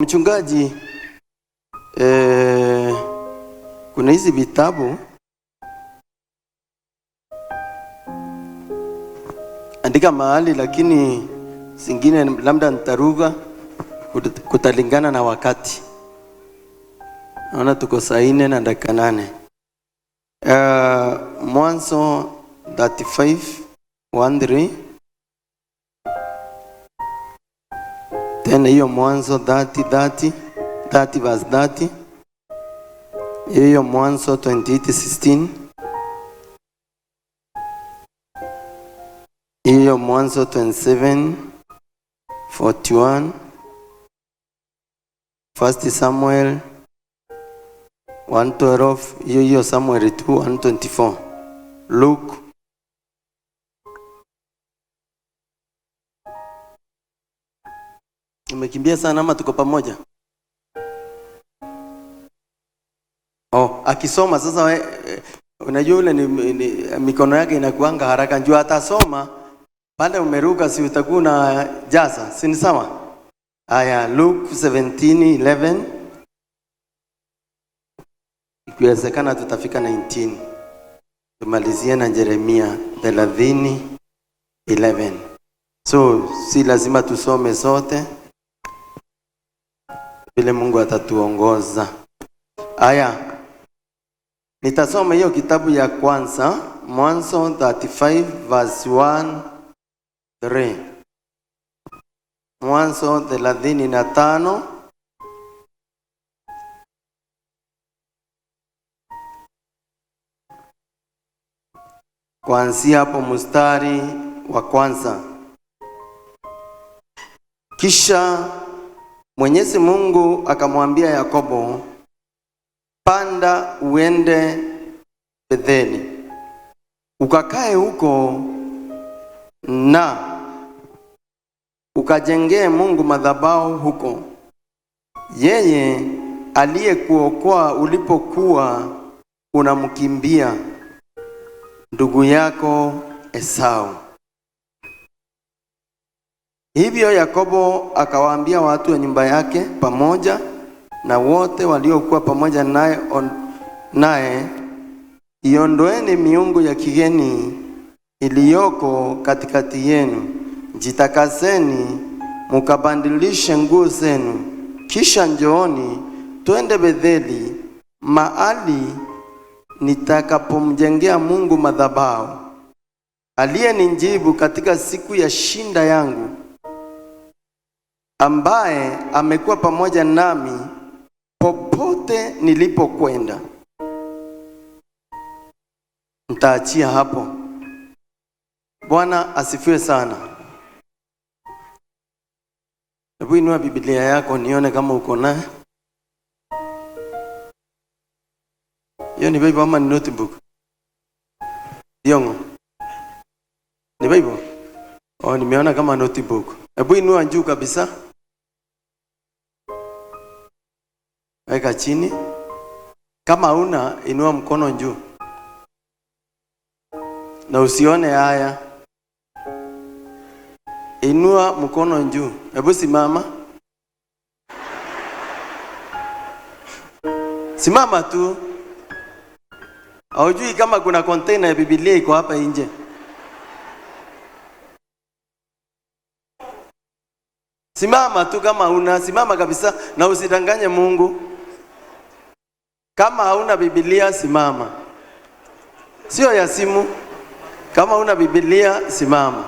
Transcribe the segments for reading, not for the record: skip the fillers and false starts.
Mchungaji, kuna hizi vitabu andika mahali, lakini zingine labda nitaruka kutalingana na wakati. Naona tuko saa 4:08. Mwanzo 35:1-3. Tena hiyo Mwanzo 30:30, 30 verse 30. Hiyo Mwanzo 28:16. Hiyo Mwanzo 27:41. First Samuel 1:12. Hiyo hiyo Samuel 2:124. Luke Umekimbia sana ama tuko pamoja? Oh, akisoma sasa unajua ule ni mikono yake inakuanga haraka, njoo atasoma pale umeruka, si utakuwa na jaza, si ni sawa? Aya, Luke 17:11. Ikiwezekana tutafika 19. Tumalizie na Jeremia 30:11. So si lazima tusome sote, vile Mungu atatuongoza. Aya, nitasoma hiyo kitabu ya kwanza, Mwanzo 35 verse 1-3. Mwanzo 35 kuanzia hapo mstari wa kwanza. Kisha Mwenyezi Mungu akamwambia Yakobo, panda uende Betheli, ukakae huko na ukajengee Mungu madhabahu huko, yeye aliyekuokoa ulipokuwa unamkimbia ndugu yako Esau. Hivyo Yakobo akawaambia watu wa nyumba yake pamoja na wote waliokuwa pamoja naye, iondoeni miungu ya kigeni iliyoko katikati yenu, jitakaseni mukabadilishe nguo zenu, kisha njooni twende Betheli, mahali nitakapomjengea Mungu madhabahu, aliyenijibu katika siku ya shinda yangu, ambaye amekuwa pamoja nami popote nilipokwenda. Nitaachia hapo. Bwana asifiwe sana. Hebu inua Biblia yako nione kama uko naye. Hiyo ni Bible ama ni notebook? Yongo. Ni Bible? Oh, nimeona kama notebook. Hebu inua juu kabisa. Weka chini. Kama huna, inua mkono juu. Na usione haya. Inua mkono juu. Hebu simama. Simama tu. Haujui kama kuna container ya Biblia iko hapa nje. Simama tu kama huna, simama kabisa na usidanganye Mungu. Kama hauna Biblia simama. Sio ya simu. Kama huna Biblia simama.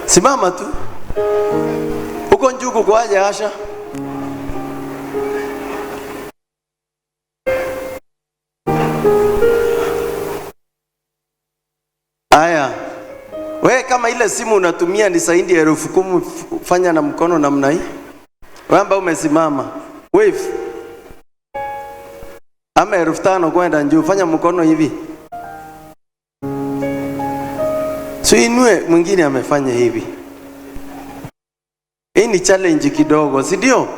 Simama tu. Uko njuku kwa aje Asha? Aya. We kama ile simu unatumia ni zaidi ya 10,000, fanya na mkono namna hii. Wewe ambao umesimama, wave. Ama 5,000 kwenda juu, fanya mkono hivi. So inue, mwingine amefanya hivi. Hii ni challenge kidogo, si ndio?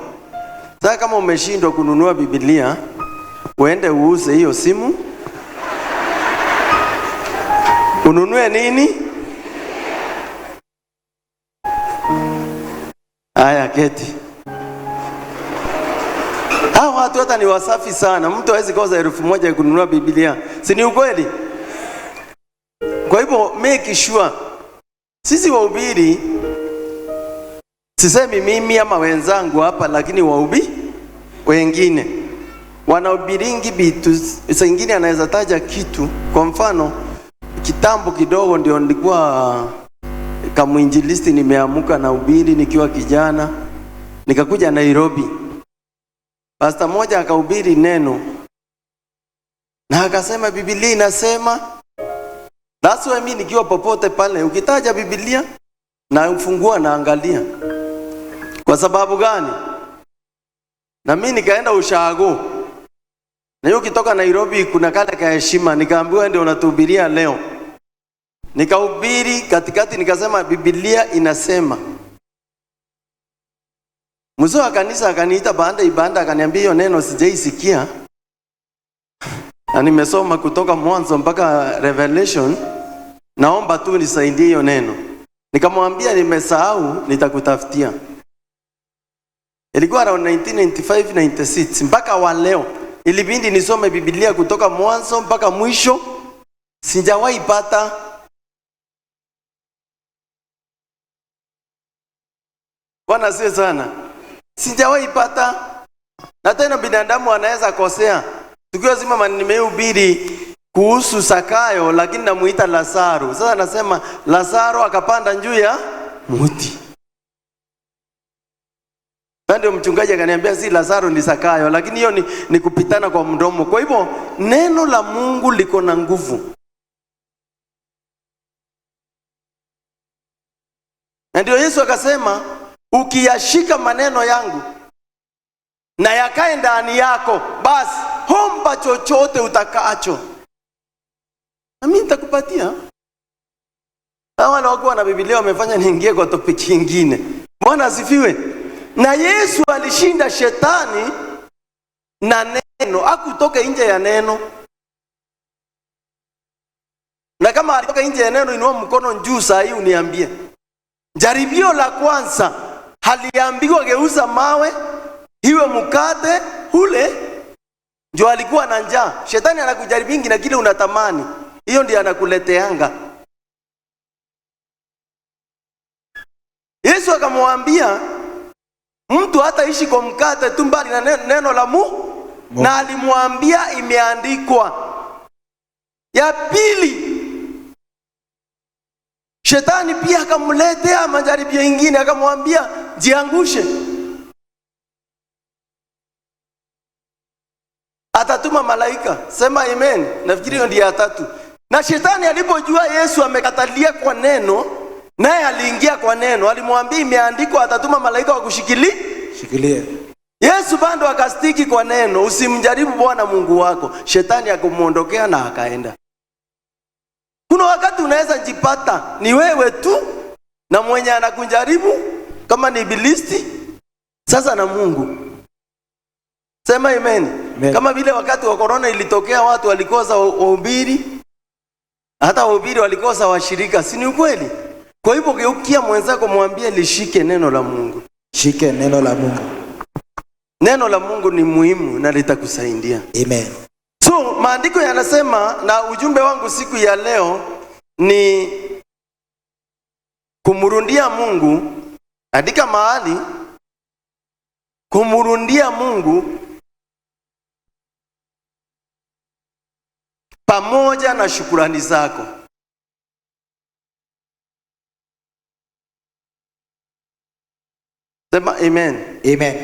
Sasa kama umeshindwa kununua Biblia, uende uuze hiyo simu. Ununue nini? Haya, keti. Hawa watu hata ni wasafi sana. Mtu hawezi kosa 1000 ya kununua Biblia, si ni ukweli? Kwa hivyo make sure sisi wahubiri, sisemi mimi ama wenzangu hapa, lakini wahubiri wengine wanahubiringi vitu, saa ingine anaweza taja kitu. Kwa mfano, kitambo kidogo ndio nilikuwa kamwinjilisti, nimeamuka na ubiri nikiwa kijana, nikakuja Nairobi. Pastor moja akahubiri neno na akasema Biblia inasema. That's why mimi nikiwa popote pale, ukitaja Biblia na ufungua naangalia. Kwa sababu gani? Na mimi nikaenda ushago. Na hiyo ukitoka Nairobi kuna kale ka heshima, nikaambiwa ndio unatuhubiria leo. Nikahubiri katikati, nikasema Biblia inasema. Mzee wa kanisa akaniita baada ibada, akaniambia hiyo neno sijaisikia. Na nimesoma kutoka Mwanzo mpaka Revelation, naomba tu nisaidie hiyo neno. Nikamwambia nimesahau, nitakutafutia. Ilikuwa around 1995 96 mpaka wa leo. Ilibidi nisome Biblia kutoka mwanzo mpaka mwisho, sijawahi pata. Bwana sio sana, sijawahi pata. Na tena binadamu anaweza kosea. Tukiwa zima nimehubiri kuhusu Sakayo, lakini namuita Lazaro. Sasa nasema Lazaro akapanda juu ya mti. Ndio mchungaji akaniambia si Lazaro ni Sakayo, lakini hiyo ni kupitana kwa mdomo. Kwa hivyo neno la Mungu liko na nguvu. Na ndio Yesu akasema ukiyashika maneno yangu na yakae ndani yako, basi omba chochote utakacho na mimi nitakupatia. Hawa wale na Biblia wamefanya niingie kwa topic nyingine. Bwana asifiwe. Na Yesu alishinda shetani na neno, hakutoka nje ya neno. Na kama alitoka nje ya neno, inua mkono juu saa hii uniambie. Jaribio la kwanza aliambiwa geuza mawe iwe mkate ule, ndio alikuwa na njaa. Shetani anakujaribingi na kile unatamani, hiyo ndio anakuleteanga. Yesu akamwambia mtu hataishi kwa mkate tu, mbali na neno la Mungu. Na alimwambia imeandikwa. Ya pili, shetani pia akamletea majaribio mengine, akamwambia jiangushe, atatuma malaika. Sema amen. Nafikiri hiyo ndiyo ya tatu. Na shetani alipojua Yesu amekatalia kwa neno, naye aliingia kwa neno, alimwambia imeandikwa, atatuma malaika wa kushikilia. Shikilie. Yesu bado akastiki kwa neno, usimjaribu Bwana Mungu wako. Shetani akamuondokea na akaenda. Kuna wakati unaweza jipata ni wewe tu na mwenye anakujaribu kama ni ibilisi, sasa na Mungu. Sema amen. Amen. Kama vile wakati wa corona ilitokea, watu walikosa wahubiri, hata wahubiri walikosa washirika, si ni ukweli? Kwa hivyo geukia mwenzako, mwambie lishike neno la Mungu. Shike neno la Mungu. Neno la Mungu ni muhimu na litakusaidia. Amen. So maandiko yanasema, na ujumbe wangu siku ya leo ni kumrundia Mungu. Andika mahali, kumrundia Mungu pamoja na shukurani zako. Sema amen. Amen.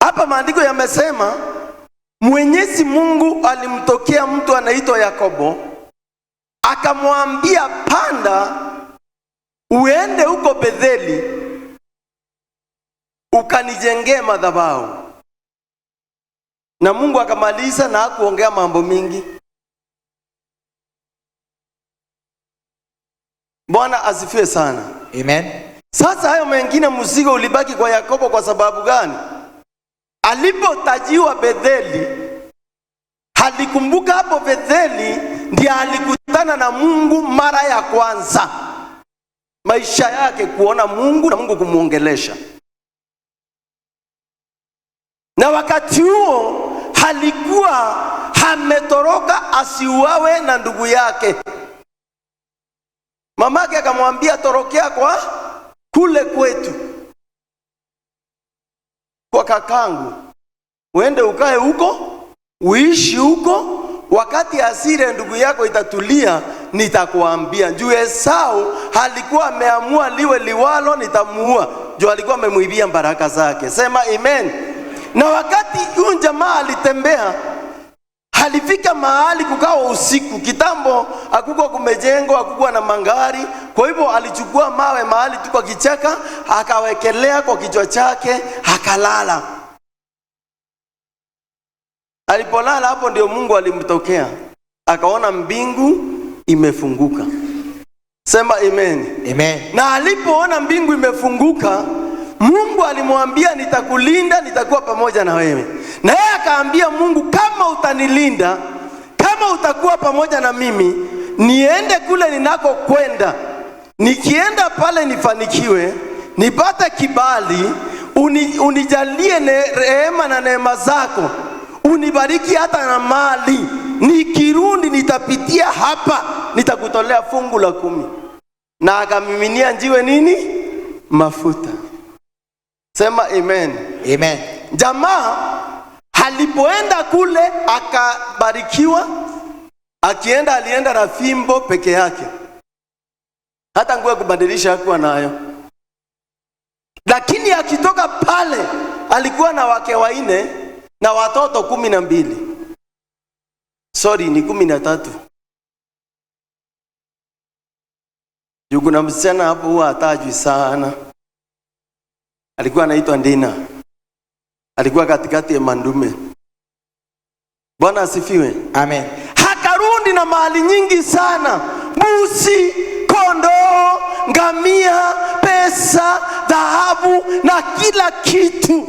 Hapa maandiko yamesema Mwenyezi Mungu alimtokea mtu anaitwa Yakobo, akamwambia panda uende huko Betheli ukanijengee madhabahu. Na Mungu akamaliza na hakuongea mambo mingi. Bwana asifiwe sana. Amen. Sasa hayo mengine mzigo ulibaki kwa Yakobo kwa sababu gani? Alipotajiwa Betheli, alikumbuka hapo Betheli ndiye alikutana na Mungu mara ya kwanza. Maisha yake kuona Mungu na Mungu kumuongelesha. Na wakati huo alikuwa ametoroka asiuawe na ndugu yake. Mamake akamwambia torokea kwa kule kwetu, kwa kakangu, uende ukae huko, uishi huko, wakati hasira ndugu yako itatulia nitakuambia. Juu Esau alikuwa ameamua liwe liwalo, nitamuua. Juu alikuwa amemuibia baraka zake. Sema amen. Na wakati huyu jamaa alitembea, alifika mahali kukawa usiku. Kitambo hakukuwa kumejengwa, hakukuwa na mangari. Kwa hivyo alichukua mawe mahali tu kwa kichaka, akawekelea kwa kichwa chake, akalala. Alipolala hapo ndio Mungu alimtokea, akaona mbingu imefunguka. Sema amen. Amen. Na alipoona mbingu imefunguka, Mungu alimwambia nitakulinda, nitakuwa pamoja na wewe. Na yeye akaambia Mungu, kama utanilinda, kama utakuwa pamoja na mimi, niende kule ninakokwenda, nikienda pale nifanikiwe, nipate kibali, unijalie rehema na neema zako, unibariki hata na mali, nikirudi nitapitia hapa, nitakutolea fungu la 10. Na akamiminia njiwe nini? Mafuta. Sema amen. Amen. Jamaa alipoenda kule akabarikiwa. Akienda alienda na fimbo peke yake, hata nguo ya kubadilisha hakuwa nayo. Lakini akitoka pale alikuwa na wake 4 na watoto 12. Sorry, ni 13. Juu kuna msichana hapo huwa hatajwi sana, alikuwa anaitwa Ndina, alikuwa katikati ya mandume. Bwana asifiwe. Amen. Hakarudi na mali nyingi sana, mbuzi, kondoo, ngamia, pesa, dhahabu na kila kitu.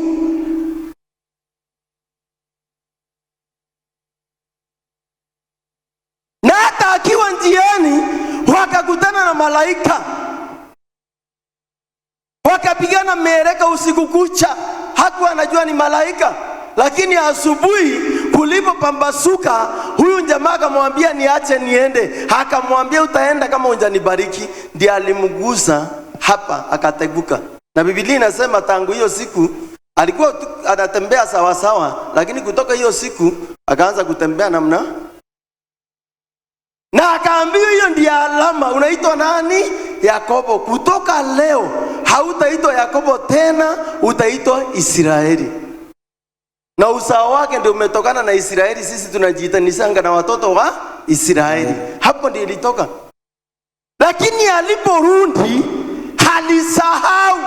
Na hata akiwa njiani wakakutana na malaika, wakapigana mieleka usiku kucha. Hakuwa anajua ni malaika, lakini asubuhi kulipopambasuka, huyu jamaa akamwambia niache niende. Akamwambia utaenda kama hujanibariki. Ndiye alimgusa hapa akateguka. Na Biblia inasema tangu hiyo siku alikuwa anatembea sawa sawa, lakini kutoka hiyo siku akaanza kutembea namna. Na akaambiwa hiyo ndiyo alama, unaitwa nani? Yakobo. Kutoka leo hautaitwa Yakobo tena, utaitwa Israeli. Na uzao wake ndio umetokana na Israeli. Sisi tunajiita nisanga na watoto wa Israeli. Hapo ndio ilitoka. Lakini aliporudi alisahau.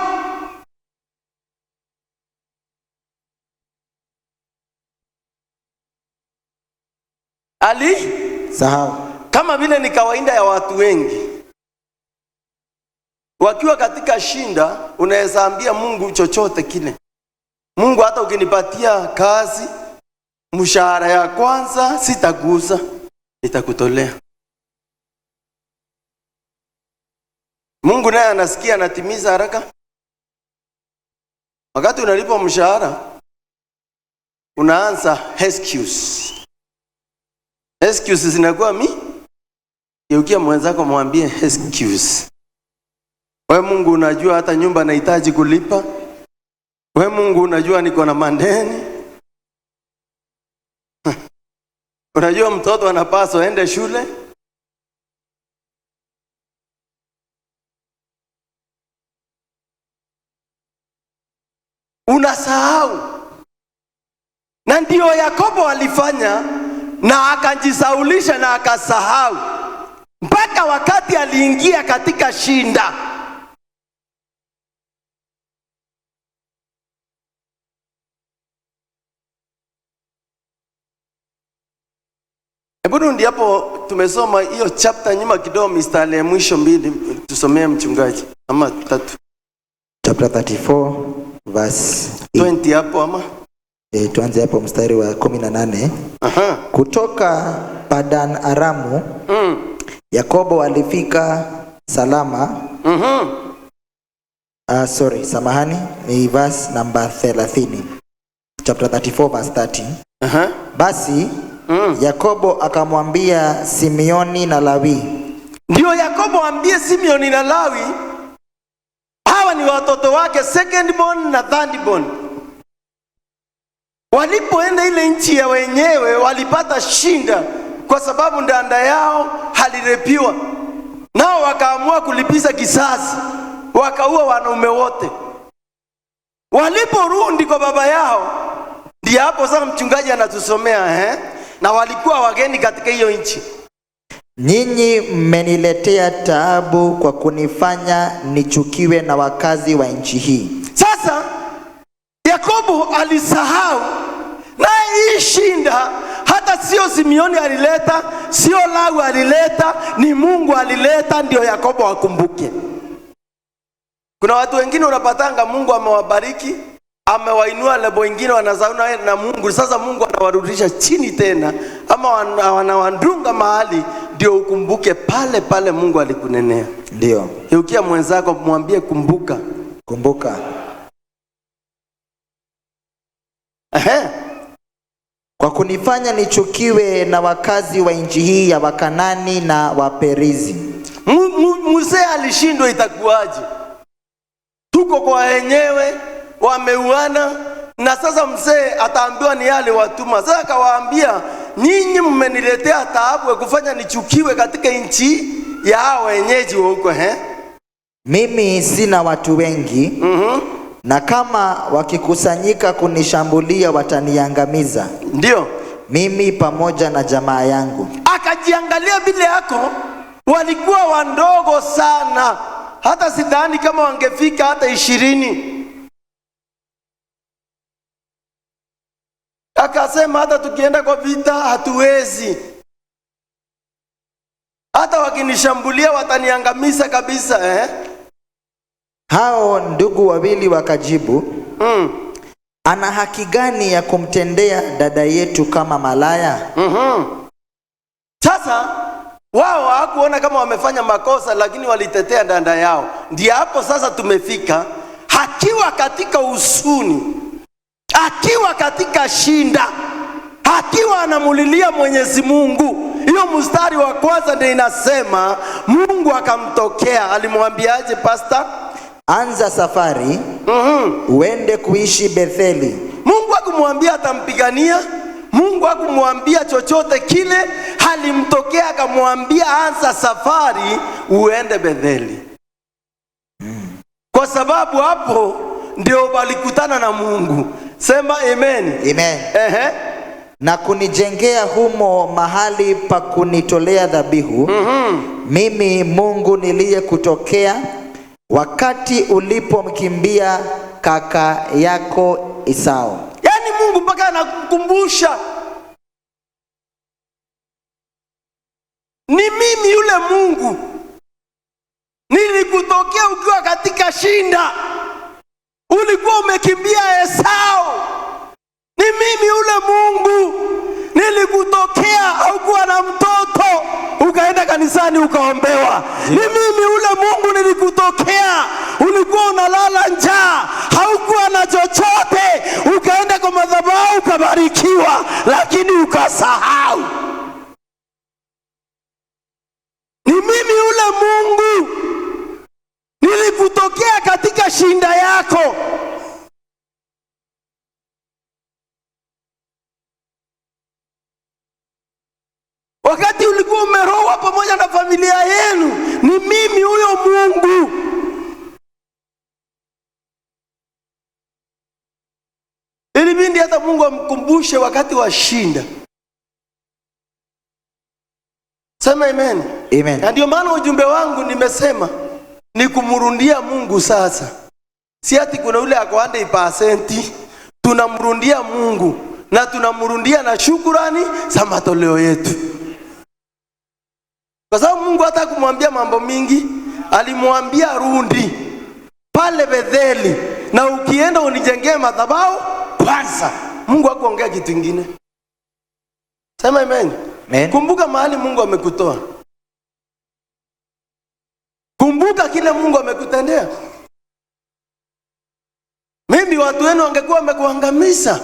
Sahau. Kama vile ni kawaida ya watu wengi wakiwa katika shinda, unaweza ambia Mungu chochote kile. Mungu, hata ukinipatia kazi, mshahara ya kwanza sitagusa, nitakutolea. Mungu naye anasikia, anatimiza haraka. Wakati unalipwa mshahara, unaanza excuse. Excuse zinakuwa mi? Geukia mwenzako mwambie excuse. We Mungu unajua hata nyumba nahitaji kulipa. We Mungu unajua niko na mandeni. Unajua mtoto anapaswa aende shule. Unasahau. Na ndio Yakobo alifanya, na akajisaulisha na akasahau mpaka wakati aliingia katika shinda. Hebu ndi hapo tumesoma hiyo chapter nyuma kidogo, mistari ya mwisho 2 tusomee mchungaji, ama 3. Chapter 34 verse 8. 20 hapo ama? Tuanze hapo mstari wa 18. Aha. Kutoka Padan Aramu, Yakobo alifika salama Sorry, samahani, ni verse number 30. Chapter 34 verse 30. Basi Yakobo akamwambia Simeoni na Lawi. Ndio Yakobo ambie Simeoni na Lawi, hawa ni watoto wake second born na third born. Walipoenda ile nchi ya wenyewe walipata shinda, kwa sababu ndanda yao halirepiwa, nao wakaamua kulipiza kisasi, wakaua wanaume wote. Waliporudi kwa baba yao, ndiyo hapo sasa mchungaji anatusomea eh? Na walikuwa wageni katika hiyo nchi. Nyinyi mmeniletea taabu kwa kunifanya nichukiwe na wakazi wa nchi hii. Sasa Yakobo alisahau, naye hii shinda hata sio Simeoni alileta, sio Lawi alileta, ni Mungu alileta, ndio Yakobo akumbuke. Kuna watu wengine unapatanga Mungu amewabariki, amewainua lebo ingine, wanazauna na Mungu. Sasa Mungu anawarudisha chini tena, ama wanawandunga mahali, ndio ukumbuke pale pale Mungu alikunenea. Ndio, Geukia mwenzako, mwambie kumbuka. Kumbuka. Ehe. Kwa kunifanya nichukiwe na wakazi wa nchi hii ya Wakanani na Waperizi. Mzee alishindwa, itakuwaje? Tuko kwa wenyewe, wameuana, na sasa mzee ataambiwa ni yale watuma. Sasa akawaambia, nyinyi mmeniletea taabu ya kufanya nichukiwe katika nchi ya hao wenyeji wa huko eh? Mimi sina watu wengi, na kama wakikusanyika kunishambulia wataniangamiza. Ndio mimi pamoja na jamaa yangu. Akajiangalia vile yako walikuwa wandogo sana, hata sidhani kama wangefika hata 20. Akasema hata tukienda kwa vita hatuwezi, hata wakinishambulia wataniangamiza kabisa eh? Hao ndugu wawili wakajibu, ana haki gani ya kumtendea dada yetu kama malaya? Sasa wao hawakuona kama wamefanya makosa, lakini walitetea dada yao. Ndio hapo sasa tumefika, akiwa katika huzuni, akiwa katika shinda, akiwa anamulilia Mwenyezi Mungu. Hiyo mstari wa kwanza ndio inasema Mungu akamtokea. Alimwambiaje pastor? Anza safari, uende kuishi Betheli. Mungu hakumwambia atampigania, Mungu hakumwambia chochote kile, alimtokea akamwambia anza safari uende Betheli. Kwa sababu hapo ndio walikutana na Mungu. Sema amen. Amen. Ehe. Na kunijengea humo mahali pa kunitolea dhabihu. Mimi Mungu niliyekutokea wakati ulipomkimbia kaka yako Esau. Yaani Mungu mpaka anakukumbusha, ni mimi yule Mungu nilikutokea ukiwa katika shinda, ulikuwa umekimbia Esau. Ni mimi yule Mungu nilikutokea, haukuwa na mtoto, ukaenda kanisani ukaombewa. Ni mimi yule Mungu nilikutokea, ulikuwa unalala njaa, haukuwa na chochote, ukaenda kwa madhabahu ukabarikiwa, lakini ukasahau. Ni mimi yule Mungu nilikutokea katika shinda yako. Wakati ulikuwa umeroa pamoja na familia yenu, ni mimi huyo Mungu. Ilibidi hata Mungu amkumbushe wakati wa shinda. Sema amen. Amen. Na ndio maana ujumbe wangu nimesema ni kumrundia Mungu sasa. Si ati kuna yule ako 100%, tunamrundia Mungu na tunamrundia na shukurani za matoleo yetu. Kwa sababu Mungu hata kumwambia mambo mingi, alimwambia rundi pale Betheli na ukienda unijengee madhabahu kwanza. Mungu hakuongea kitu kingine. Sema amen. Amen. Kumbuka mahali Mungu amekutoa. Kumbuka kile Mungu amekutendea. Mimi watu wenu wangekuwa wamekuangamiza.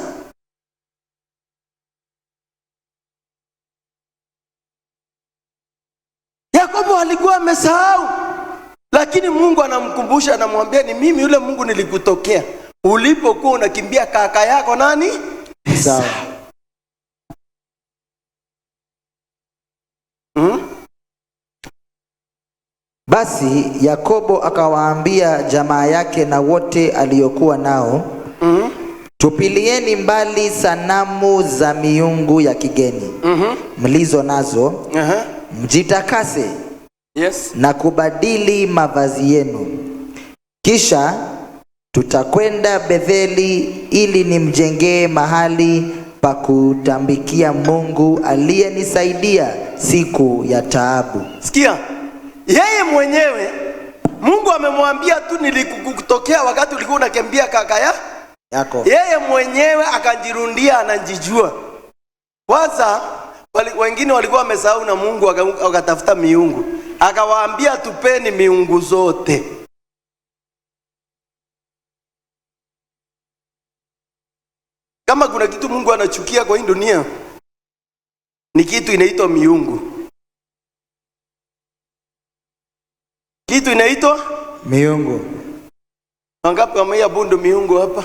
Yakobo alikuwa amesahau, lakini Mungu anamkumbusha, anamwambia ni mimi yule Mungu nilikutokea ulipokuwa unakimbia kaka yako nani? Esau. Hmm? Basi Yakobo akawaambia jamaa yake na wote aliyokuwa nao, tupilieni mbali sanamu za miungu ya kigeni mlizo nazo, mjitakase na kubadili mavazi yenu. Kisha tutakwenda Betheli ili nimjengee mahali pa kutambikia Mungu aliyenisaidia siku ya taabu. Sikia, yeye mwenyewe Mungu amemwambia tu nilikutokea wakati ulikuwa unakimbia kaka ya yako. Yeye mwenyewe akajirundia, anajijua. Kwanza wengine walikuwa wamesahau na Mungu, wakatafuta miungu, akawaambia tupeni miungu zote. Kama kuna kitu Mungu anachukia kwa hii dunia ni kitu inaitwa miungu. Kitu inaitwa miungu. Wangapi wameiabudu miungu hapa?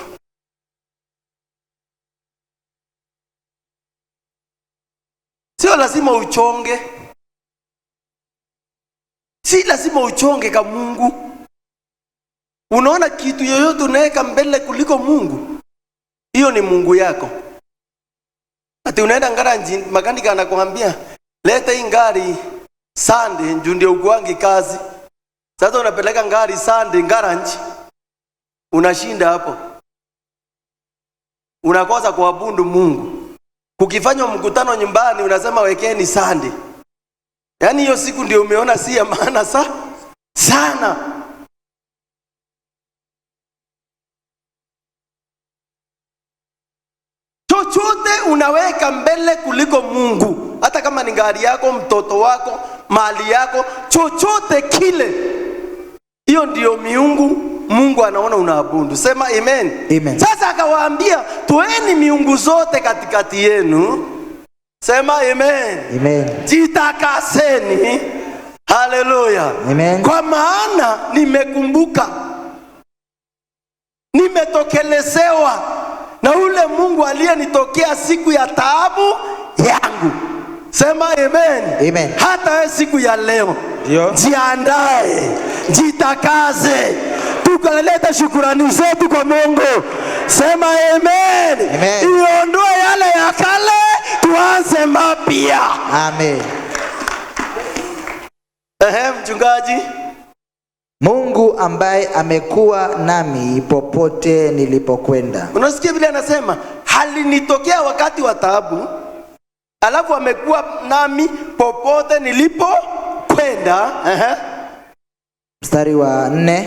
Sio lazima uchonge. Si lazima uchonge ka Mungu. Unaona kitu yoyote unaweka mbele kuliko Mungu, hiyo ni Mungu yako. Ati unaenda ngaranji, makanika anakuambia leta hii ngari Sunday ndio ndio ukuangi kazi. Sasa unapeleka ngari Sunday ngaranji, unashinda hapo, unakosa kuabudu Mungu. Kukifanywa mkutano nyumbani unasema wekeni Sunday. Yaani hiyo siku ndio umeona si ya maana sana. Chochote unaweka mbele kuliko Mungu, hata kama ni gari yako, mtoto wako, mali yako, chochote kile, hiyo ndio miungu Mungu anaona unaabudu. Sema amen. Amen. Sasa akawaambia toeni miungu zote katikati yenu. Sema amen. Amen. Jitakaseni. Haleluya. Amen. Kwa maana nimekumbuka, nimetokelezewa na ule Mungu aliyenitokea siku ya taabu yangu. Sema amen. Amen. Hata wewe siku ya leo Ndio. jiandae, jitakaze, tukaleta shukurani zetu kwa Mungu. Sema amen. Amen. Iondoe yale ya kale, tuanze mapya. Amen. Ehe, mchungaji. Mungu ambaye amekuwa nami popote nilipokwenda. Unasikia vile anasema halinitokea wakati wa taabu, alafu amekuwa nami popote nilipokwenda. Ehe. Mstari wa 4.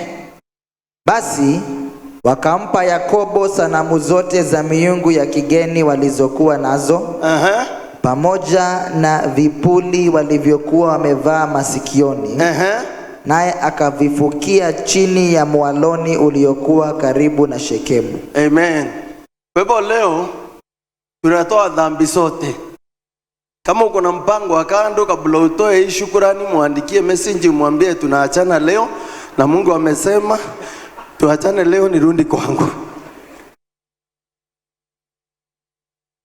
Basi wakampa Yakobo sanamu zote za miungu ya kigeni walizokuwa nazo, Ehe. pamoja na vipuli walivyokuwa wamevaa masikioni. Ehe. Naye akavifukia chini ya mwaloni uliokuwa karibu na Shekemu. Amen. Kwa hivyo leo tunatoa dhambi zote. Kama uko na mpango wa kando, kabla utoe hii shukrani, muandikie message, umwambie tunaachana leo na Mungu amesema tuachane leo, nirudi kwangu.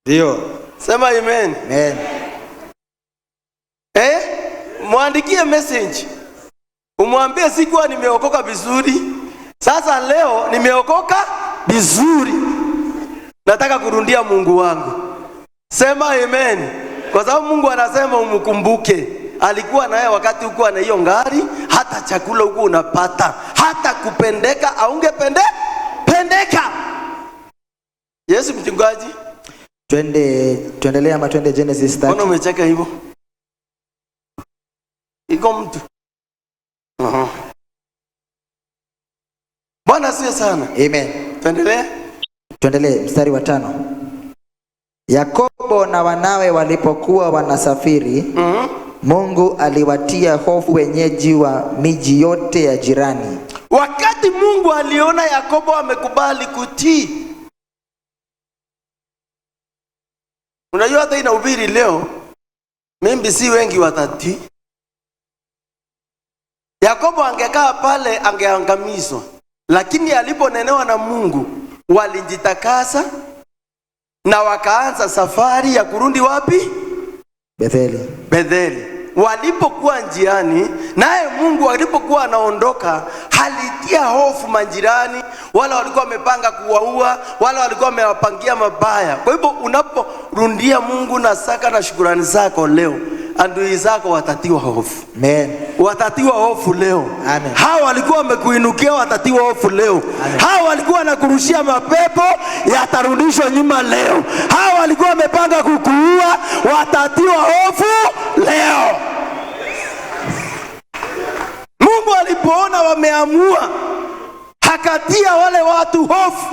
Ndio. Sema amen. Amen. Muandikie message. Umwambie sikuwa nimeokoka vizuri. Sasa leo nimeokoka vizuri. Nataka kurundia Mungu wangu. Sema amen. Kwa sababu Mungu anasema umkumbuke. Alikuwa naye wakati huko na hiyo ngari, hata chakula huko unapata, hata kupendeka aungepende pendeka. Yesu mchungaji. Tuendelee ama twende Genesis 30? Mbona umecheka hivyo? Iko mtu. Bwana asifiwe sana. Amen. Tuendelee. Tuendelee mstari wa 5. Yakobo na wanawe walipokuwa wanasafiri, Mungu aliwatia hofu wenyeji wa miji yote ya jirani. Wakati Mungu aliona Yakobo amekubali kutii. Unajua hata inahubiri leo, maybe si wengi watatii. Yakobo angekaa pale angeangamizwa, lakini aliponenewa na Mungu walijitakasa na wakaanza safari ya kurudi wapi? Betheli. Betheli. Walipokuwa njiani, naye Mungu alipokuwa anaondoka, alitia hofu majirani, wala walikuwa wamepanga kuwaua, wala walikuwa wamewapangia mabaya. Kwa hivyo unaporundia Mungu na saka na shukurani zako leo, adui zako watatiwa hofu. Amen. Watatiwa hofu leo. Amen. Hawa walikuwa wamekuinukia watatiwa hofu leo. Amen. Hawa walikuwa wanakurushia mapepo yatarudishwa nyuma leo. Hawa walikuwa wamepanga kukuua watatiwa hofu leo. Mungu alipoona wameamua, akatia wale watu hofu.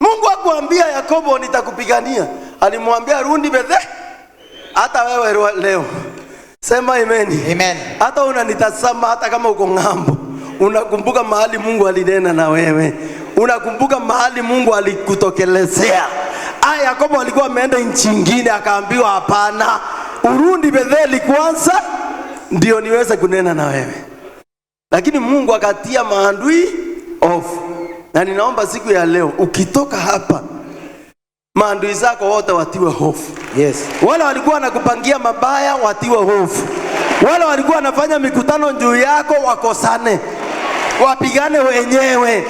Mungu hakuambia Yakobo nitakupigania, alimwambia rudi Betheli. Hata wewe leo sema amen. Amen. Hata unanitazama, hata kama uko ng'ambo, unakumbuka mahali Mungu alinena na wewe, unakumbuka mahali Mungu alikutokelezea. Yakobo alikuwa ameenda nchi nyingine, akaambiwa hapana, urudi Betheli kwanza ndio niweze kunena na wewe. Lakini Mungu akatia maadui hofu. Na ninaomba siku ya leo ukitoka hapa, maadui zako wote watiwe hofu. Yes. Wale walikuwa wanakupangia mabaya watiwe hofu. Wale walikuwa wanafanya mikutano juu yako wakosane, wapigane wenyewe.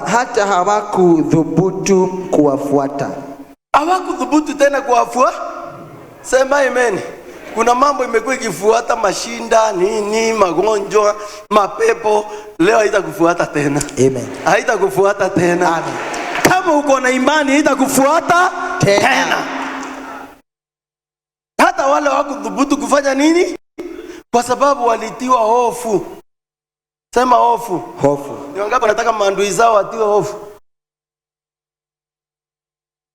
Hata hawakuthubutu kuwafuata. Hawakuthubutu tena kuwafua. Sema amen. Kuna mambo imekuwa ikifuata, mashinda, nini, magonjwa, mapepo, leo haitakufuata tena. Amen. Haitakufuata tena. Amen. Kama uko na imani haitakufuata Tena. tena. Hata wale hawakuthubutu kufanya nini? Kwa sababu walitiwa hofu. Sema hofu. Hofu. Ni wangapi wanataka maadui zao watiwe hofu?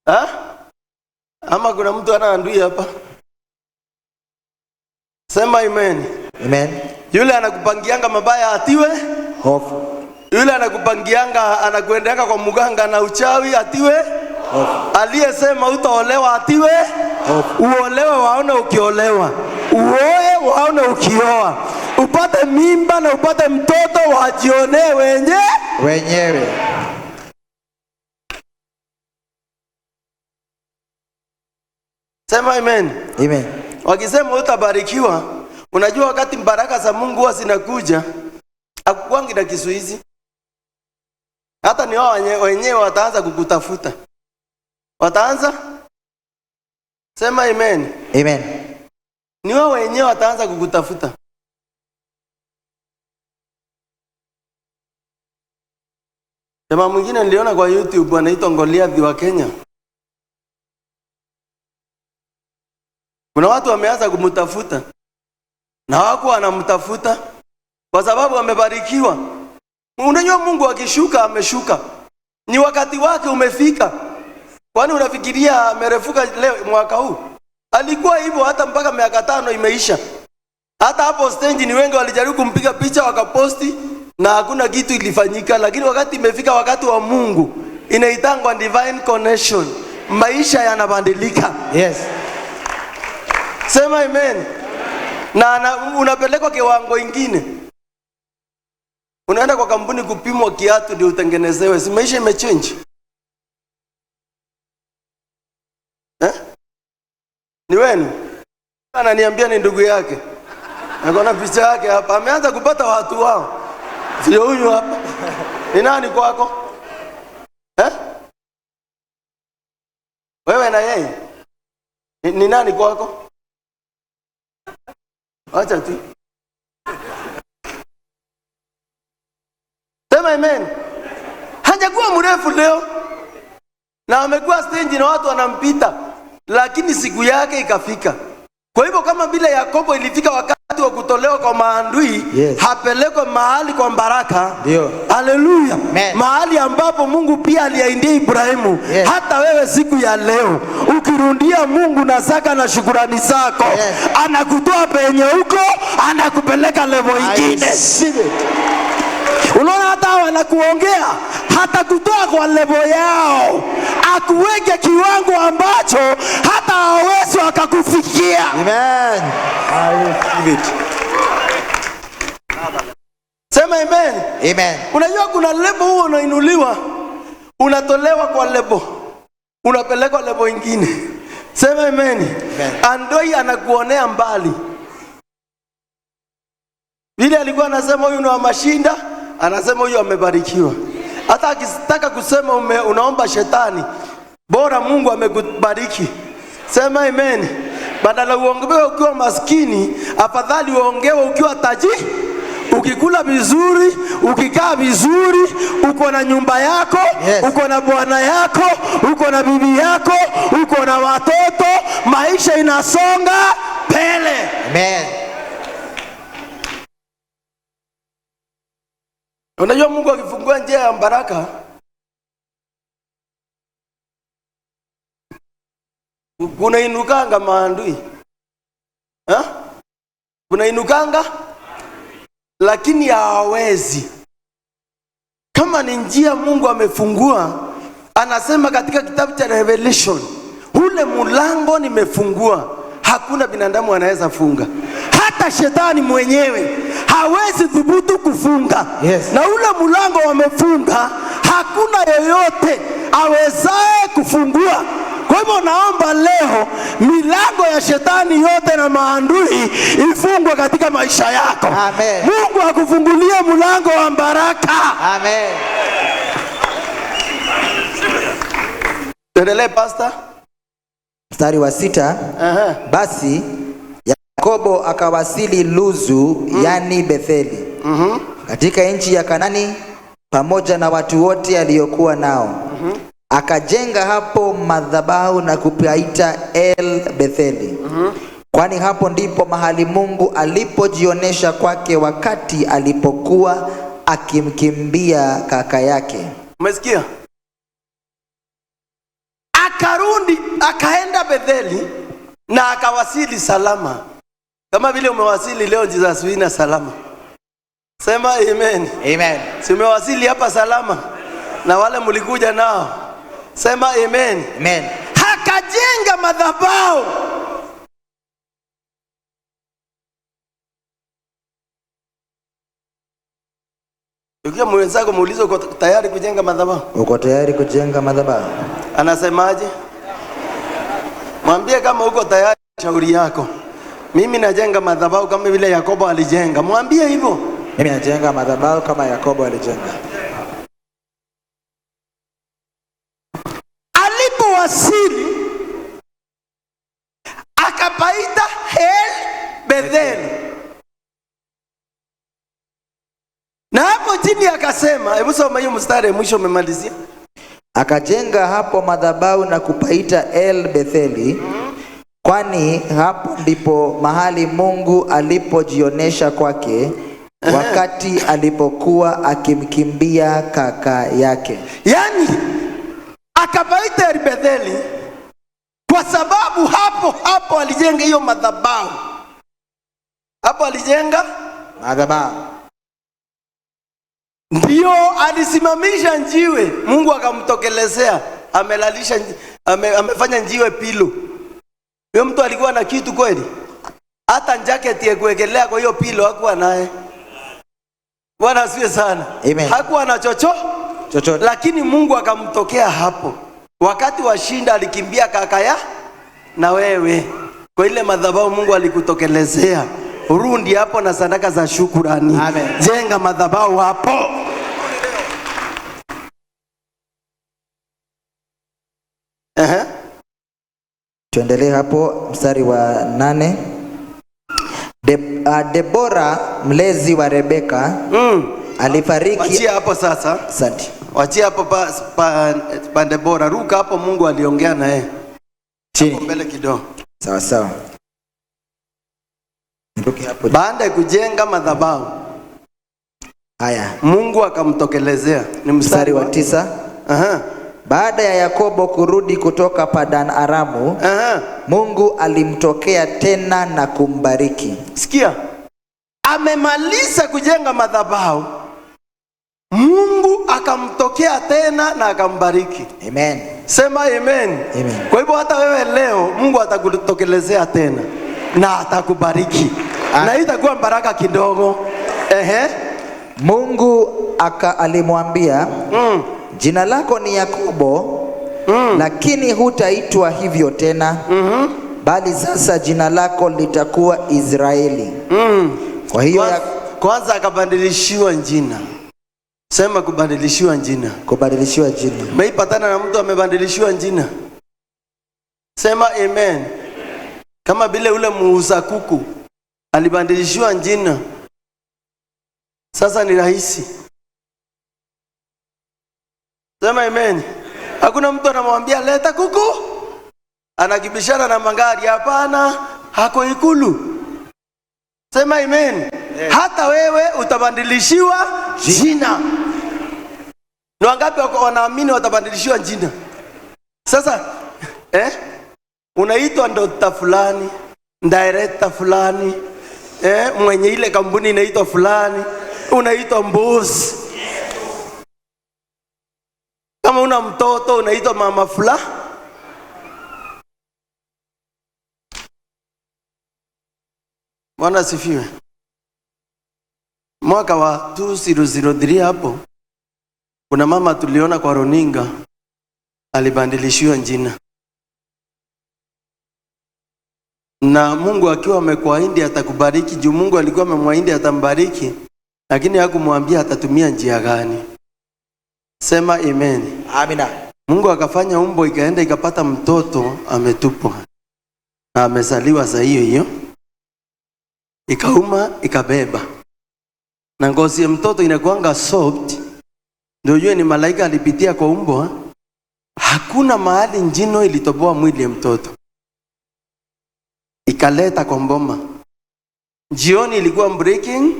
Ha? Ama kuna mtu ana adui hapa? Sema amen. Amen. Yule anakupangianga mabaya atiwe Hofu. Yule anakupangianga, anakuendeanga kwa mganga na uchawi atiwe Hofu. Aliyesema utaolewa atiwe Hofu. Uolewe waone ukiolewa, uoe waone ukioa, upate mimba na upate mtoto wajionee wenyewe. Sema amen. Amen. Wakisema utabarikiwa, unajua wakati baraka za Mungu huwa zinakuja, hakukuangi na kizuizi. Hata ni wao wenyewe wataanza kukutafuta. Wataanza? Sema amen. Amen. Ni wao wenyewe wataanza kukutafuta. Jamaa mwingine niliona kwa YouTube anaitwa Goliath wa Kenya. Kuna watu wameanza kumtafuta. Na wako wanamtafuta kwa sababu wamebarikiwa. Unajua Mungu akishuka ameshuka. Ni wakati wake umefika. Kwani unafikiria amerefuka leo mwaka huu? Alikuwa hivyo hata mpaka miaka 5 imeisha. Hata hapo stage ni wengi walijaribu kumpiga picha wakaposti na hakuna kitu ilifanyika, lakini wakati imefika wakati wa Mungu inaitangwa divine connection. Maisha yanabadilika. Yes. Sema amen. Na unapelekwa kiwango ingine. Unaenda kwa kampuni kupimwa kiatu ndio utengenezewe. Si maisha imechange? Eh? Ni wenu? Ananiambia ni ndugu yake. Akaona picha yake hapa. Ameanza kupata watu wao. Sio huyu hapa. Ni nani kwako? Eh? Wewe na yeye? Ni nani kwako? Acha tu. Sema amen. Hajakuwa mrefu leo. Na amekuwa stage na watu wanampita, lakini siku yake ikafika. Kwa hivyo kama vile Yakobo ilifika wakati wakati wa kutolewa kwa maandui, Yes. hapelekwe mahali kwa baraka. Ndio. Haleluya. Amen. Mahali ambapo Mungu pia aliahidia Ibrahimu. Yes. Hata wewe siku ya leo ukirundia Mungu na zaka na shukurani zako, Yes. anakutoa penye huko, anakupeleka level I ingine. receive it. Unaona, hata wanakuongea hata kutoa kwa level yao, akuweke kiwango ambacho hata hawawezi wakakufikia. Amen. I receive it. Sema amen. Amen. Unajua kuna level huo unainuliwa, unatolewa kwa level, unapelekwa level ingine. Sema amen. Amen. Andoi anakuonea mbali. Vile alikuwa anasema huyu ni wa mashinda, anasema huyu amebarikiwa. Hata akitaka kusema unaomba shetani, bora Mungu amekubariki. Sema amen. Badala uongewe ukiwa maskini, afadhali uongewe ukiwa tajiri. Ukikula vizuri, ukikaa vizuri, uko na nyumba yako, Yes. uko na bwana yako, uko na bibi yako, uko na watoto, maisha inasonga mbele. Amen. Unajua Mungu akifungua njia ya baraka, kunainukanga maandui, ha? Kunainukanga, lakini hawawezi. Kama ni njia Mungu amefungua, anasema katika kitabu cha Revelation, ule mulango nimefungua, hakuna binadamu anaweza funga, hata shetani mwenyewe hawezi thubutu kufunga. Yes. Na ule mulango wamefunga, hakuna yeyote awezaye kufungua. Kwa hivyo naomba leo milango ya shetani yote na maandui ifungwe katika maisha yako. Amen. Mungu akufungulie mlango wa baraka. Amen. Tuendelee, pastor. Mstari wa 6. Aha. Basi Yakobo akawasili Luzu, yani Betheli, katika nchi ya Kanani, pamoja na watu wote aliokuwa nao. Akajenga hapo madhabahu na kupaita El Betheli, kwani hapo ndipo mahali Mungu alipojionesha kwake wakati alipokuwa akimkimbia kaka yake. Umesikia? Akarundi akaenda Betheli na akawasili salama, kama vile umewasili leo Jesus Winner salama. Sema amen. Amen. Si umewasili hapa salama na wale mlikuja nao, sema amen. Amen. Akajenga madhabahu. Ukiwa mwenzako muulize, uko tayari kujenga madhabahu? Uko tayari kujenga madhabahu? Anasemaje? Mwambie kama uko tayari, shauri yako. Mimi najenga madhabahu kama vile Yakobo alijenga. Mwambie hivyo. Mimi najenga madhabahu kama Yakobo alijenga. Alipowasili akapaita El Bethel, na hapo chini akasema, hebu soma hiyo mstari mwisho umemalizia. Akajenga hapo madhabahu na kupaita El Betheli, kwani hapo ndipo mahali Mungu alipojionesha kwake wakati alipokuwa akimkimbia kaka yake. Yaani akapaita El Betheli kwa sababu hapo hapo alijenga hiyo madhabahu. Hapo alijenga madhabahu, ndio alisimamisha njiwe, Mungu akamtokelezea, amelalisha amefanya njiwe pilo. Huyo mtu alikuwa na kitu kweli? Hata jacket ya kuwekelea kwa hiyo pilo hakuwa naye. Bwana asifiwe sana. Amen. Hakuwa na chochote, lakini Mungu akamtokea hapo. Wakati wa shinda alikimbia kaka ya na wewe. Kwa ile madhabahu Mungu alikutokelezea. Rundi hapo na sadaka za shukurani. Amen. Jenga madhabahu hapo. Tuendelee hapo mstari wa 8. Debora mlezi wa Rebeka alifariki. Wachia hapo sasa. Asante. Wachia hapo pa Debora. Ruka hapo, Mungu aliongea na yeye. Chini. Mbele kidogo. Sawa sawa. Niruke. Turuke hapo. Baada ya kujenga madhabahu, Haya, Mungu akamtokelezea. Ni mstari wa 9. Aha. Baada ya Yakobo kurudi kutoka Padan Aramu, Aha. Mungu alimtokea tena na kumbariki. Sikia, amemaliza kujenga madhabahu, Mungu akamtokea tena na akambariki. Amen. Sema amen. Amen. Kwa hivyo hata wewe leo Mungu atakutokelezea tena na atakubariki, na hii itakuwa baraka kidogo. Ehe. Mungu alimwambia, jina lako ni Yakobo, lakini hutaitwa hivyo tena, bali sasa jina lako litakuwa Israeli. Kwa hiyo Kwanza akabadilishiwa jina. Sema kubadilishiwa jina. Kubadilishiwa jina. Umeipatana na mtu amebadilishiwa jina? Sema amen. Kama vile ule muuza kuku alibadilishiwa jina, sasa ni rahisi. Sema amen. Hakuna mtu anamwambia leta kuku, anakibishana na magari. Hapana, hako Ikulu. Sema amen. Hata wewe utabadilishiwa jina. Ni wangapi wanaamini watabadilishiwa jina? Sasa unaitwa doctor fulani, director fulani, mwenye ile kampuni inaitwa fulani, unaitwa mbuzi. Kama una mtoto unaitwa mama fulani. Bwana asifiwe. Mwaka wa 2003 hapo kuna mama tuliona kwa runinga alibadilishiwa jina. Na Mungu akiwa amekuahidi atakubariki, juu Mungu alikuwa amemwahidi atambariki, lakini hakumwambia atatumia njia gani. Sema amen. Amina. Mungu akafanya umbo ikaenda ikapata mtoto ametupwa na amezaliwa saa hiyo hiyo, ikauma ikabeba, na ngozi ya mtoto inakuanga soft, ndio ujue ni malaika alipitia kwa umbo. Hakuna mahali njino ilitoboa mwili ya mtoto, ikaleta kwa mboma. Jioni ilikuwa breaking,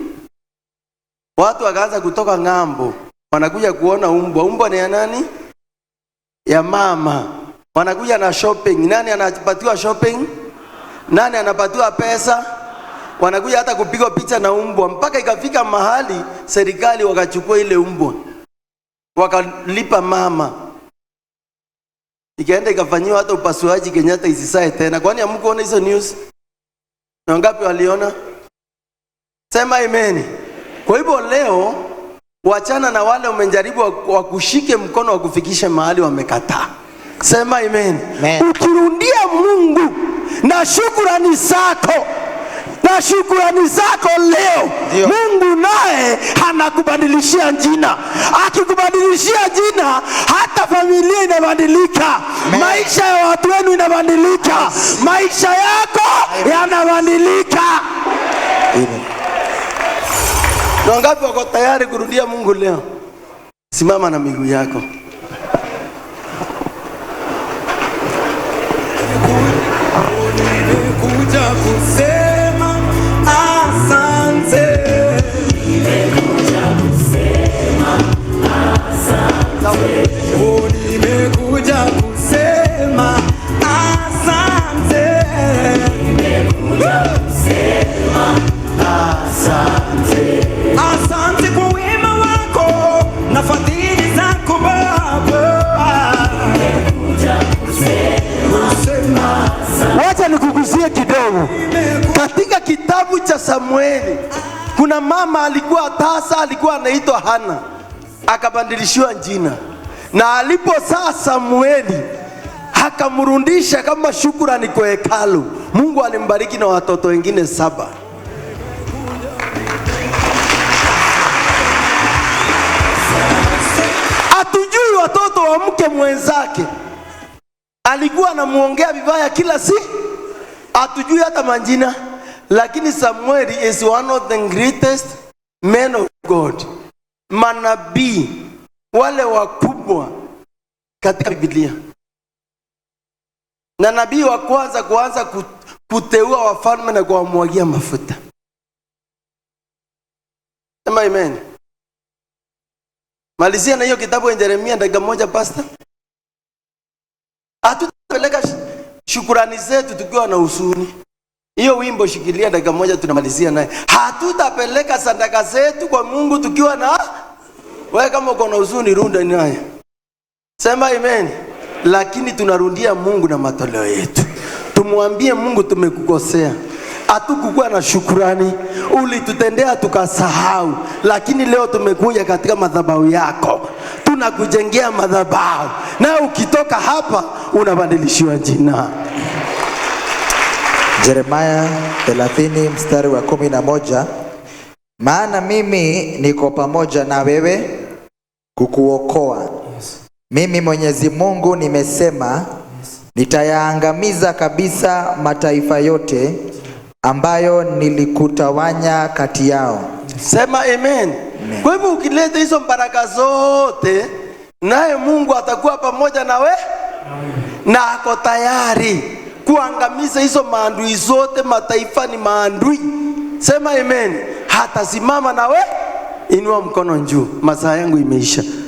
watu wakaanza kutoka ng'ambo, wanakuja kuona umbwa. Umbwa ni ya nani? Ya mama. Wanakuja na shopping. Nani anapatiwa shopping? Nani anapatiwa pesa? Wanakuja hata kupigwa picha na umbwa, mpaka ikafika mahali serikali wakachukua ile umbwa, wakalipa mama, ikaenda ikafanyiwa hata upasuaji Kenyatta isisae tena. Kwani hamkuona hizo news? Na wangapi waliona? Sema amen. Kwa hivyo leo wachana na wale umejaribu wakushike mkono wakufikishe mahali wamekataa. Sema amen. Amen. Ukirundia Mungu na shukrani zako, na shukrani zako leo, Ndio. Mungu naye anakubadilishia jina. Akikubadilishia jina, hata familia inabadilika. Amen. Maisha ya watu wenu inabadilika. Maisha yako yanabadilika. Amen. Ni wangapi wako tayari kurudia Mungu leo? Simama na miguu yako. Nimekuja kusema asante. Oh, nimekuja kusema asante. Asante kwa wema wako na fadhili zako Baba. Kusema Wacha nikuguzie kidogo. Katika kitabu cha Samueli kuna mama alikuwa tasa, alikuwa anaitwa Hana, akabadilishiwa jina, na alipozaa Samueli akamrudisha kama shukrani kwa hekalu. Mungu alimbariki na watoto wengine 7. Hatujui watoto wa mke mwenzake alikuwa anamuongea vibaya kila siku, hatujui hata majina, lakini Samuel is one of the greatest men of God, manabii wale wakubwa katika Biblia, na nabii wa kwanza kuanza kuteua wafalme na kuwamwagia mafuta. Sema amen. Malizia na hiyo kitabu ya Yeremia dakika moja, pastor. Hatutapeleka shukurani zetu tukiwa na huzuni. Hiyo wimbo shikilia dakika moja, tunamalizia naye. Hatutapeleka sadaka zetu kwa Mungu tukiwa na wewe, kama uko na huzuni runda naye. Sema amen. Lakini tunarundia Mungu na matoleo yetu. Tumwambie Mungu tumekukosea. Hatukukuwa na shukurani, ulitutendea tukasahau, lakini leo tumekuja katika madhabahu yako, tunakujengea madhabahu, na ukitoka hapa unabadilishiwa jina. Yeremia 30 mstari wa 11, maana mimi niko pamoja na wewe kukuokoa. Mimi Mwenyezi Mungu nimesema, nitayaangamiza kabisa mataifa yote ambayo nilikutawanya kati yao. Sema amen. Kwa hivyo ukileta hizo baraka zote, naye Mungu atakuwa pamoja na we na ako tayari kuangamiza hizo maadui zote. Mataifa ni maadui. Sema amen. Hatasimama na we. Inua mkono juu, masaa yangu imeisha.